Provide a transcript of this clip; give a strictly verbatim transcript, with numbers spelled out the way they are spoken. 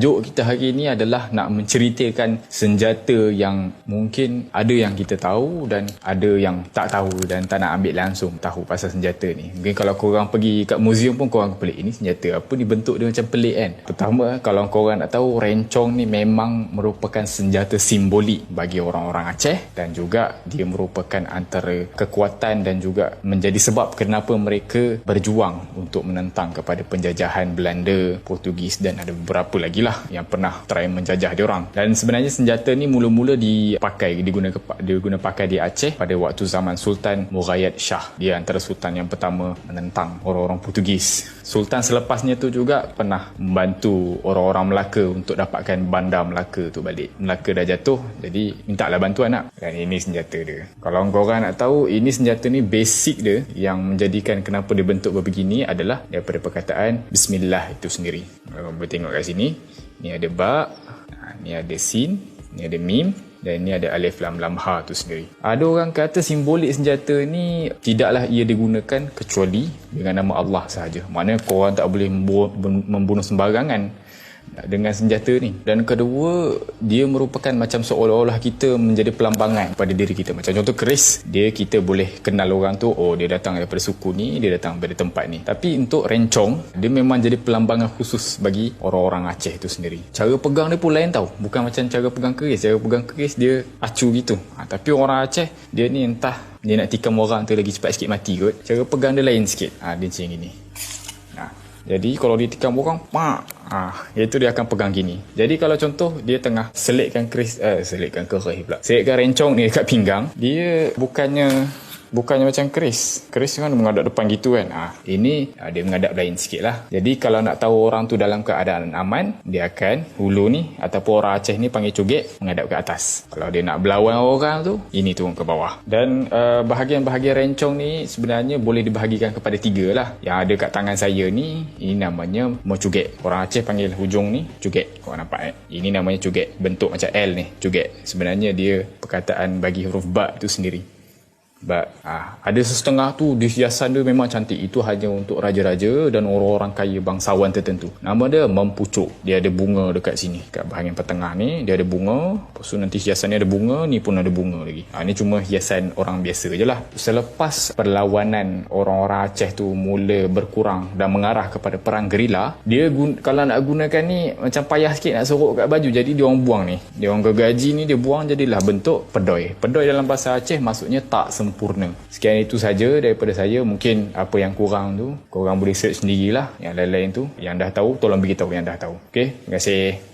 Tajuk kita hari ini adalah nak menceritakan senjata yang mungkin ada yang kita tahu dan ada yang tak tahu dan tak nak ambil langsung tahu pasal senjata ni. Mungkin kalau korang pergi kat museum pun korang pelik, "Ini senjata apa ni, bentuk dia macam pelik kan?" Pertama, kalau korang nak tahu, rencong ni memang merupakan senjata simbolik bagi orang-orang Aceh dan juga dia merupakan antara kekuatan dan juga menjadi sebab kenapa mereka berjuang untuk menentang kepada penjajahan Belanda, Portugis dan ada beberapa lagi lah yang pernah try menjajah diorang. Dan sebenarnya senjata ni mula-mula dipakai, diguna, diguna pakai di Aceh pada waktu zaman Sultan Mughayat Shah. Dia antara sultan yang pertama menentang orang-orang Portugis. Sultan selepasnya tu juga pernah membantu orang-orang Melaka untuk dapatkan Banda Melaka tu balik. Melaka dah jatuh, jadi mintalah bantuan nak. Dan ini senjata dia. Kalau korang nak tahu, ini senjata ni basic dia yang menjadikan kenapa dia bentuk berbegini adalah daripada perkataan Bismillah itu sendiri. Kalau boleh tengok kat sini, ni ada ba, ha, ni ada sin, ni ada mim, dan ni ada alif lam lam ha tu sendiri. Ada orang kata simbolik senjata ni tidaklah ia digunakan kecuali dengan nama Allah sahaja. Maknanya korang tak boleh membu-, membunuh sembarangan dengan senjata ni. Dan kedua, dia merupakan macam seolah-olah kita menjadi pelambangan pada diri kita. Macam contoh keris, dia kita boleh kenal orang tu, oh, dia datang daripada suku ni, dia datang daripada tempat ni. Tapi untuk rencong, dia memang jadi pelambangan khusus bagi orang-orang Aceh tu sendiri. Cara pegang dia pun lain tau. Bukan macam cara pegang keris. Cara pegang keris dia acu gitu. Ha, tapi orang Aceh, dia ni entah dia nak tikam orang tu lagi cepat sikit mati kot. Cara pegang dia lain sikit. Ha, dia macam gini. Ha. Jadi kalau dia tikam orang, pak. Ha, iaitu dia akan pegang gini. Jadi kalau contoh dia tengah selitkan keris, eh, selitkan keris pula. Selitkan rencong ni dekat pinggang, dia bukannya bukannya macam keris. Keris kan menghadap depan gitu kan. Ah, ini, ah, dia menghadap lain sikit lah. Jadi kalau nak tahu orang tu dalam keadaan aman, dia akan hulu ni ataupun orang Aceh ni panggil cugek menghadap ke atas. Kalau dia nak belawan orang tu, ini turun ke bawah. Dan uh, bahagian-bahagian rencong ni sebenarnya boleh dibahagikan kepada tiga lah. Yang ada kat tangan saya ni, ini namanya mocugek. Orang Aceh panggil hujung ni cugek. Korang nampak eh? Ini namanya cugek. Bentuk macam L ni, cugek. Sebenarnya dia perkataan bagi huruf ba itu sendiri. Ba. Ah, ada setengah tu di hiasan dia memang cantik. Itu hanya untuk raja-raja dan orang-orang kaya bangsawan tertentu. Nama dia Mempucuk. Dia ada bunga dekat sini. Kat bahagian pertengah ni, dia ada bunga. Lepas tu nanti hiasan ni ada bunga, ni pun ada bunga lagi. Ha, ni cuma hiasan orang biasa je lah. Selepas perlawanan orang-orang Aceh tu mula berkurang dan mengarah kepada perang gerila, dia gun-, kalau nak gunakan ni macam payah sikit nak sorok kat baju. Jadi dia orang buang ni. Dia orang gergaji ni dia buang jadilah bentuk pedoi. Pedoi dalam bahasa Aceh maksudnya tak sempurna. Sekian itu saja daripada saya. Mungkin apa yang kurang tu, korang boleh search sendirilah. Yang lain-lain tu, yang dah tahu, tolong bagi tahu yang dah tahu. Okey, terima kasih.